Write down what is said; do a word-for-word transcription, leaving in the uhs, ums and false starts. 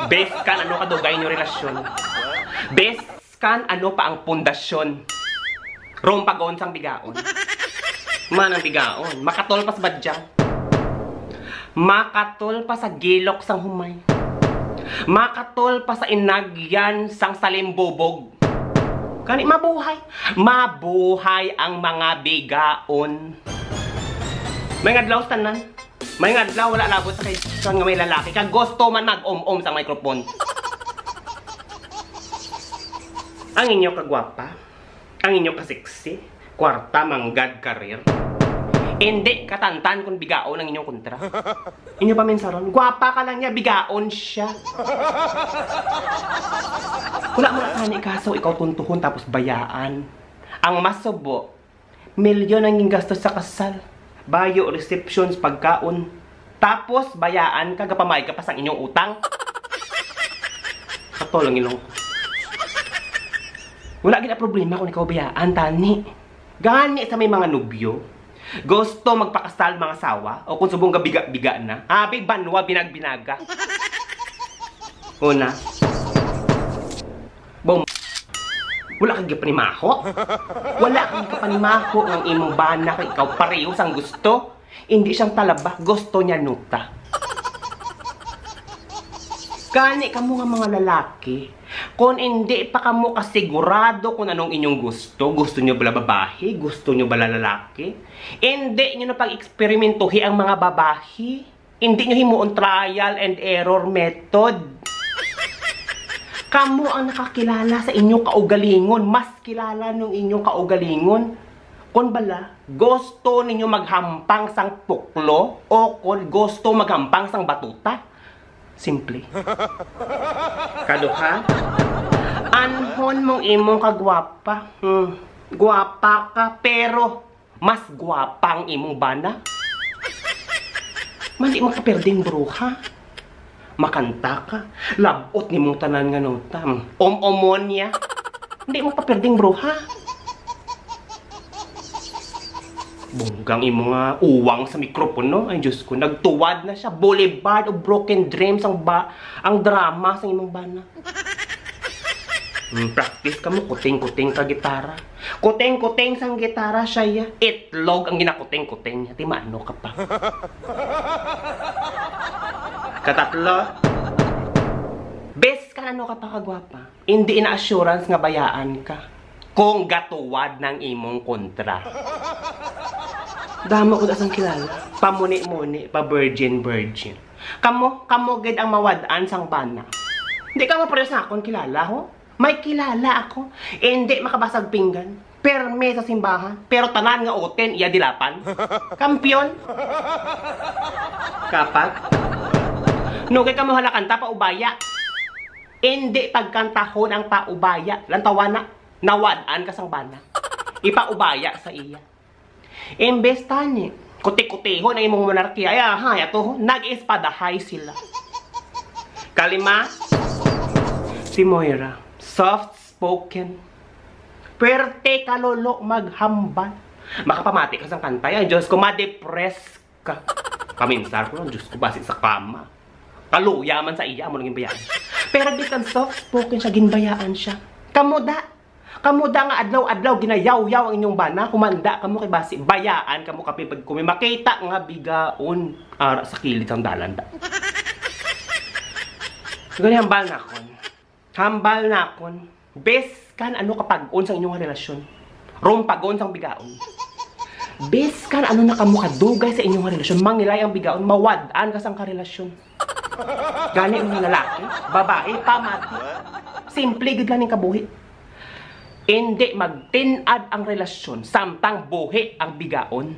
Bes kan ano kadugay inyo relasyon. Bes kan ano pa ang pundasyon. Rumpagon sang bigaon. Man ang bigaon. Makatol pa sa badyang. Makatol pa sa gilok sang humay. Makatol pa sa inagyan sang salimbubog. Gani, mabuhay. Mabuhay ang mga bigaon. May ngadlaw sa tanan. May ngadlaw, wala labot sa kay nga may lalaki. Kag gusto man mag-um-um sa microphone. Ang inyo kagwapa, ang inyo kasiksi, kwarta, manggad, karir. Hindi katantan kung bigaon ang inyong kontra. Inyo paminsaron, gwapa ka lang niya, bigaon siya. Wala mo na tani kaso ikaw tuntuhon tapos bayaan. Ang masubo, milyon ang gingastos sa kasal. Bayo, receptions, pagkaon. Tapos, bayaan ka, gapamay ka pa sang inyong utang. Kato lang ilong ko. Wala gid na problema kung ikaw bayaan, tani. Gani sa may mga nubyo, gusto magpakasal mga sawa, o kung subong gabiga-biga na, abi banwa binag-binaga. Una, bom, wala kang gipanimaho. Wala kang gipanimaho nga ang imong bana kay ikaw pareho sang gusto. Hindi siyang talaba, gusto niya nuta. Gani kamo nga mga lalaki, kung hindi pa kamo kasigurado kung anong inyong gusto, gusto nyo bala babahi, gusto nyo bala lalaki, hindi nyo na pag-eksperimentuhi ang mga babahi. Hindi nyo himuon trial and error method. Kamo ang nakakilala sa inyong kaugalingon, mas kilala nung inyong kaugalingon. Kon bala, gusto ninyo maghampang sang puklo o kon gusto maghampang sang batuta? Simple. Kaduha, anhon mong imong kagwapa. Hmm, gwapa ka, pero mas gwapa ang imong bana. Man, di mo ka perdeng bruha. Makanta ka. Labot nimong tanan nga nota. Om-omon niya. Hindi mo pa perdeng bruha. Bonggang imo nga uwang sa mikropono. Ay, Diyos ko, nagtuwad na siya. Boulevard of Broken Dreams ang ba, ang drama sa imong bana. Hmm, practice ka mo, kuting-kuting ka gitara. Kuting-kuting sang gitara siya, ya. Itlog ang ginakuting-kuting niya. Ti maano ka pa. Katatlo, bes ka na no ka pa kagwapa. Hindi na assurance nga bayaan ka kung gatuwad ng imong kontra. Damo ko sang kilala. Pamuni-muni, pa virgin-virgin. Kamo, kamo gid ang mawad-an sang bana. Hindi ka mo pareho sa akon kilala, ho? May kilala ako. Hindi makabasag pinggan. Perme sa simbahan. Pero tanan nga oten iya dilapan. Kampiyon. Kapat. Nugay ka mo halakanta pa ubaya. Hindi pagkantahon ang paubaya. Lantawana, nawad-an ka sang bana. Ipaubaya sa iya. Imbes tani, kuti-kutihon ang imong monarkiya. Ay, aha, yato, nag-espadahay sila. Kalima, si Moira. Soft spoken. Pwerte ka, lolo, maghambal. Makapamati ka sang kanta. Ay, Diyos ko, ma-depress ka. Paminsar ko lang, Diyos ko, basi sa kama. Kaluya man sa iya, amo nang ginbayaan. Pero bisan soft spoken siya, ginbayaan siya. Kamo da, kamo da nga adlaw-adlaw ginayaw-yaw ang inyong bana, humanda kamo kay basi bayaan kamo kami pag kumi makita nga bigaon ara sa kilid sang dalan da. Gani hambal nakon. Hambal nakon. Bes kan ano kapag-on sang inyong relasyon. Rumpagon sang bigaon. Bes kan ano na kamo kadugay sa inyong relasyon. Mangilay ang bigaon, mawad-an ka sang karelasyon. Gani mga lalaki, babae, pamati. Simple gid lang ning kabuhi. Hindi magtin-ad ang relasyon samtang buhi ang bigaon.